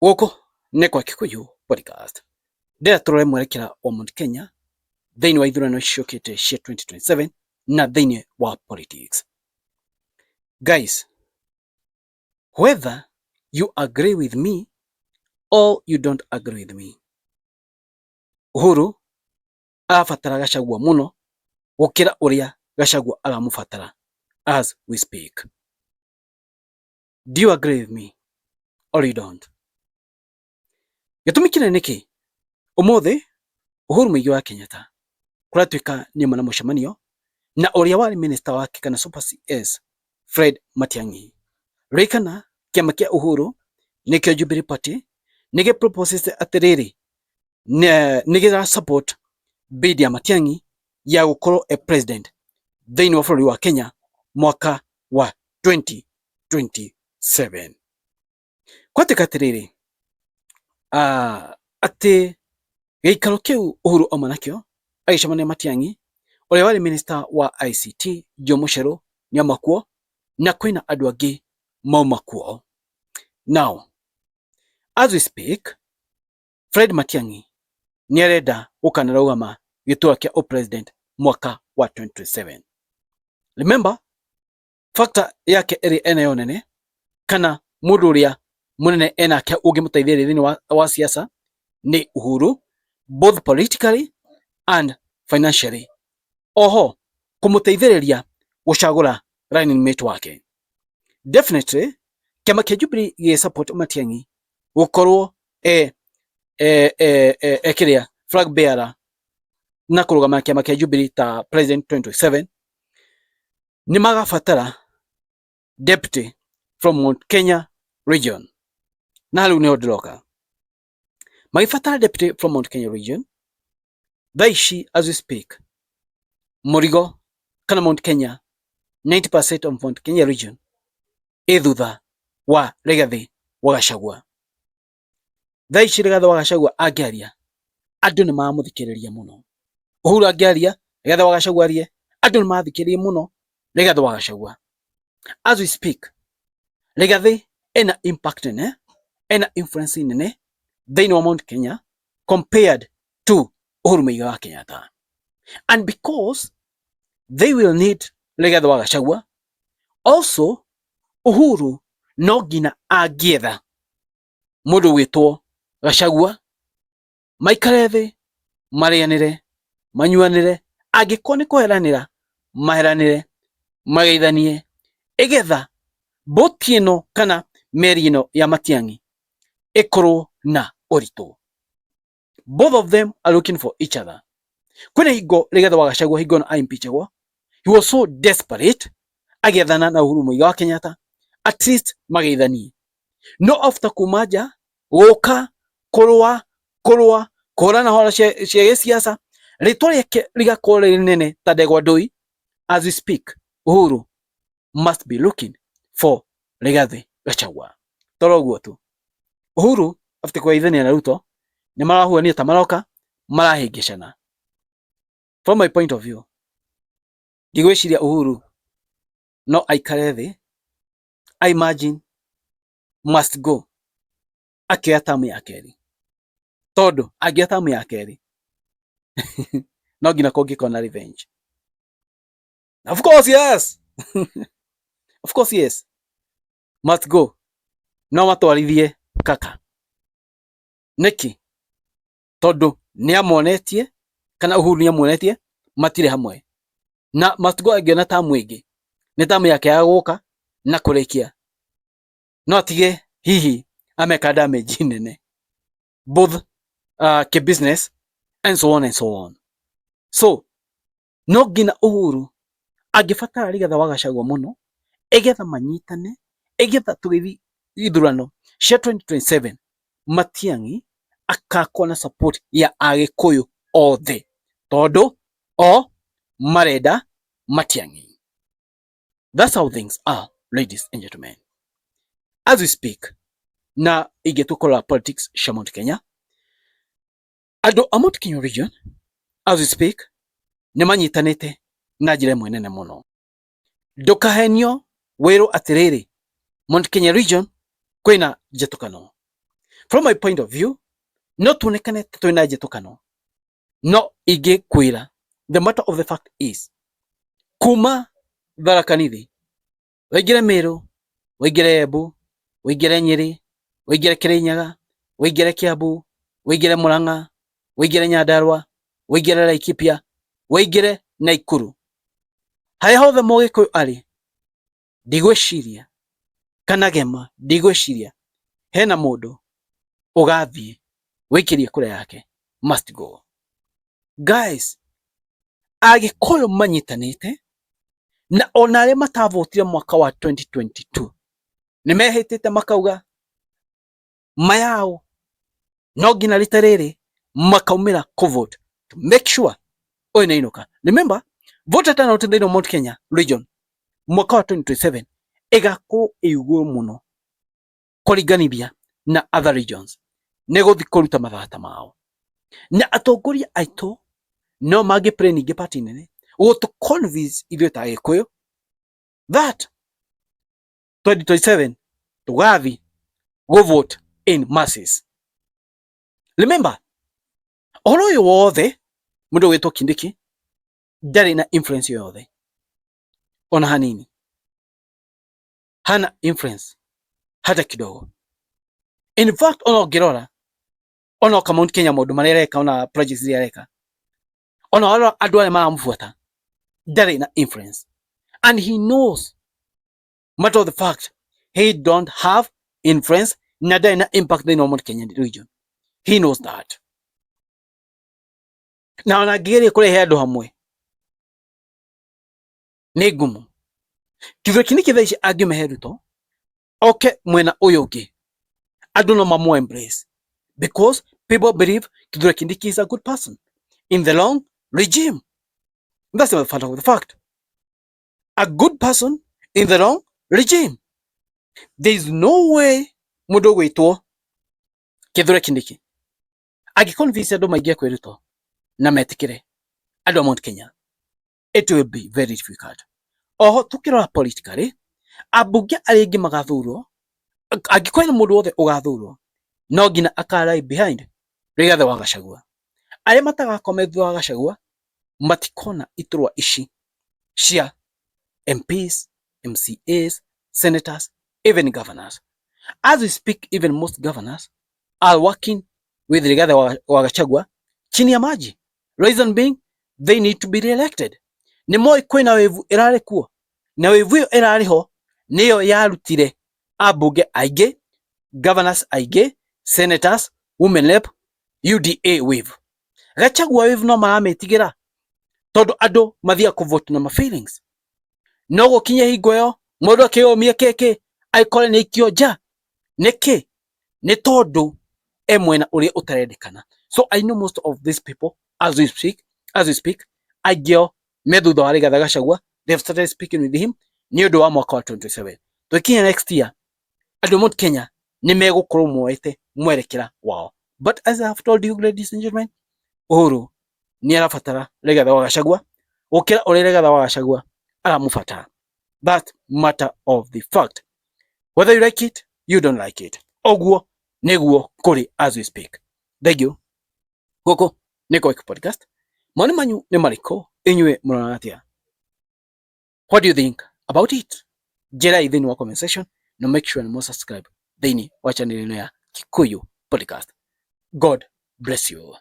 Gũkũ nĩ kwa Kikuyu Podcast. Ndĩra tũrore mwerekera wa Mount Kenya thĩinĩ wa ithurano ciũkĩte cia 2027 na thĩinĩ wa politics. Guys, whether you agree with me or you don't agree with me, Uhuru arabatara Gachagua mũno gũkĩra ũrĩa Gachagua aramũbatara as we speak. Do you agree with me or you don't? Gĩtũmi kĩnene nĩkĩ? Ũmũthĩ Uhuru Muigai wa Kenyatta kũratuĩka nĩ na mũcemanio na ũrĩa warĩ minister wake kana Super CS Fred Matiang'i. Ririkana kĩama kĩa Uhuru nĩkĩo Jubilee Party nĩ gĩ atĩrĩrĩ nĩ gĩra support bid ya Matiang'i ya gũkorwo a president thĩinĩ wa bũrũri wa Kenya mwaka wa 2027. Kwatuĩka atĩrĩrĩ atĩ gĩikaro kĩu Uhuru auma nakĩo agĩcemania Matiang'i ũrĩa warĩ minister wa ICT Joe Mucheru nĩauma kuo na kwĩna andũ angĩ mauma kuo. Now as we speak, Fred Matiang'i nĩ arenda gũkanarũgama gĩturwa kĩa ũpresident mwaka wa 2027. Remember, factor yake ĩrĩa enayo nene kana mũndũ ũrĩa mũnene enake ũngĩmũteithĩrĩria thĩinĩ wa siasa nĩ Uhuru, both politically and financially. Oho kũmũteithĩrĩria gũcagũra running mate wake. Definitely kĩama kĩa Jubilee gĩ support Matiang'i gũkorwo e kĩrĩa flag bearer na kũrũgama na kĩama kĩa Jubilee ta president 2027. Nĩ magabatara deputy from Mount Kenya region, na rĩu nĩho ndĩroka. Magĩbatara deputy from Mount Kenya region, thaa ici as we speak, mũrigo kana Mount Kenya, 90% of Mount Kenya region ĩ thutha wa Rigathi wa Gachagua. Thaa ici Rigathi wa Gachagua angĩaria, andũ nĩ mamũthikĩrĩria mũno. Uhuru angĩaria, Rigathi wa Gachagua arie, andũ nĩ mathikĩrĩria mũno Rigathi wa Gachagua. As we speak, Rigathi ena impact nene, ena influence nene thĩinĩ wa Mount Kenya compared to Uhuru Muigai wa Kenyatta. And because they will need Rigathi wa Gachagua also, Uhuru no nginya angĩetha mũndũ gwĩtwo Gachagua maikare thĩ, marĩanĩre, manyuanĩre, angĩkorwo nĩ kũheranĩra maheranĩre, mageithanie, ĩgetha boti ĩno kana meri ĩno ya Matiang'i ĩkorwo na ũritũ. Both of them are looking for each other. Kwĩna hingo Rigathi wa Gachagua, hingo ĩno aimpeachagwo, he was so desperate agĩethana na Uhuru Muigai wa Kenyatta at least mageithanie. No after kuma nja gũka kũrũa kũrũa kũhũrana hora cia gĩsiasa, rĩtwa rĩake rĩgakorwo rĩ rĩnene ta ndegwa ndũi. As we speak, Uhuru must be looking for Rigathi Gachagua. Toro ũguo tu, Uhuru after kũgeithania na Ruto nĩ marahuania ta maroka marahĩngĩcana. From my point of view, ndigwĩciria Uhuru no aikare thĩ. I imagine must go akĩoya tamu ya kerĩ, tondũ angĩoya tamu ya kerĩ no nginya kũngĩkorwo na revenge. Of course yes, of course yes, must go no matwarithie kaka. Nĩkĩ? Tondũ nĩ amonetie kana Uhuru nĩ amuonetie matirĩ hamwe na must go. Angĩona tamu ĩngĩ nĩ tamu yake ya gũka na kũrĩkia, no atige hihi ameka damage nene both ke business and so on and so on. So no nginya Uhuru angĩbatara Rigathi wa Gachagua mũno ĩgetha manyitane, ĩgetha tũgĩthiĩ ithurano cia 2027 Matiang'i akakorwo na support ya Agĩkũyũ othe, tondũ o marenda Matiang'i. That's how things are, ladies and gentlemen, as we speak. Na ingĩtua kũrora politics cia Mount Kenya, andũ a Mount Kenya region as we speak nĩ manyitanĩte na njĩra ĩmwe nene mũno. Ndũkahenio wĩrwo atĩrĩrĩ, Mount Kenya region kwĩna njatũkano. From my point of view, no tuonekane ta twĩna njĩtũkano, no ingĩkwĩra the matter of the fact is kuma Tharaka Nithi waingĩre Meru, waingĩre Embu, waingĩre Nyĩrĩ, waingĩre Kĩrĩnyaga, waingĩre Kiambu, waingĩre Murang'a, waingĩre Nyandarua, waingĩre Laikipia, waingĩre Naikuru, harĩa hothe Mũgĩkũyũ arĩ, ndigwĩciria kana gema, ndigwĩciria hena mũndũ ũgathiĩ wĩikĩrie kura yake. Must go. Guys, Agĩkũyũ manyitanĩte na ona arĩa matavotire mwaka wa 2022 nĩ mehĩtĩte makauga mayao no nginya rita rĩrĩ makaumĩra kũvote to make sure ũyũ nĩ ainũka. Remember, voter turnout thĩinĩ wa Mount Kenya region mwaka wa 2027 ĩgakorwo ĩ igũrũ mũno kũringanithia na other regions, nĩ gũthiĩ kũruta mathata mao, na atongoria aitũ no mangĩ play ningĩ part nene gũtũ convince ithuĩ ta Agĩkũyũ that 2027 tũgathi go vote in masses. Remember, ũhoro ũyũ wothe mũndũ ũgwĩtwo Kindiki ndarĩ na influence yothe ona hanini, hana influence hata kidogo. In fact, ona ũngĩrora ona oka Mount Kenya, maũndũ marĩa areka, ona projects iria areka, ona warora andũ arĩa maramũbuata, ndarĩ na influence, and he knows matter of the fact he don't have influence na ndarĩ na impact thĩinĩ wa Mount Kenya region. He knows that. Na ona angĩgeria kũrehe andũ hamwe nĩ ngumu. Kithure Kindiki thaa ici angĩmehe Ruto oke mwena ũyũ ũngĩ, andũ no mamu embrace because people believe Kithure Kindiki is a good person in the long regime. That's the fact of the fact, a good person in the wrong regime. There is no way mũndũ ũgwĩtwo Kithure Kindiki angĩconvince andũ maingĩ kwĩ Ruto na metĩkĩre andũ a Mount Kenya. It will be very difficult. Oho tukĩrora politically, ambunge arĩa aingĩ magathurwo, angĩkorwo hena mũndũ wothe ũgathurwo, no nginya aka behind Rigathĩ wa Gachagua. Arĩa matagakorwo me thutha wa Gachagua matikona iturwa ici cia MPs, MCAs, senators, even governors. As we speak, even most governors are working with Rigathi wa Gachagua chini ya maji. Reason being, they need to be re-elected. Nĩ moĩ kwĩna wave ĩrarĩ kuo, na wave ĩyo ĩrarĩ ho nĩyo yarutire ambunge aingĩ, governors aingĩ, senators, women rep, UDA wave. Gachagua wave no maramĩtigĩra tondũ andũ mathiaga kũvote na ma feelings. No gũkinye hingo ĩyo mũndũ akĩyũmia kĩkĩ agĩkore nĩ aikio nja. Nĩkĩ? Nĩ tondũ e mwena ũrĩa ũtarendekana. So I know most of these people as we speak, aingĩ ao me thutha wa Rigathi Gachagua. They have started speaking with him nĩ ũndũ wa mwaka wa 2027. Tũkinya next year, andũ a Mount Kenya nĩ megũkorwo moete mwerekera wao. But as I have told you, ladies and gentlemen, Uhuru nĩ arabatara Rigathi wa Gachagua gũkĩra ũrĩa Rigathi wa Gachagua aramũbatara. That matter of the fact, whether you like it, you don't like it, ũguo nĩguo kũrĩ as we speak. Thank you. Gũkũ nĩ Koik Podcast. Mawoni manyu nĩ marĩkũ? Inyuĩ mũrona atĩa? What do you think about it? Njĩrai thĩinĩ wa comment section, na make sure nĩ subscribe thĩinĩ wa channel ĩno ya Kikuyu Podcast. God bless you.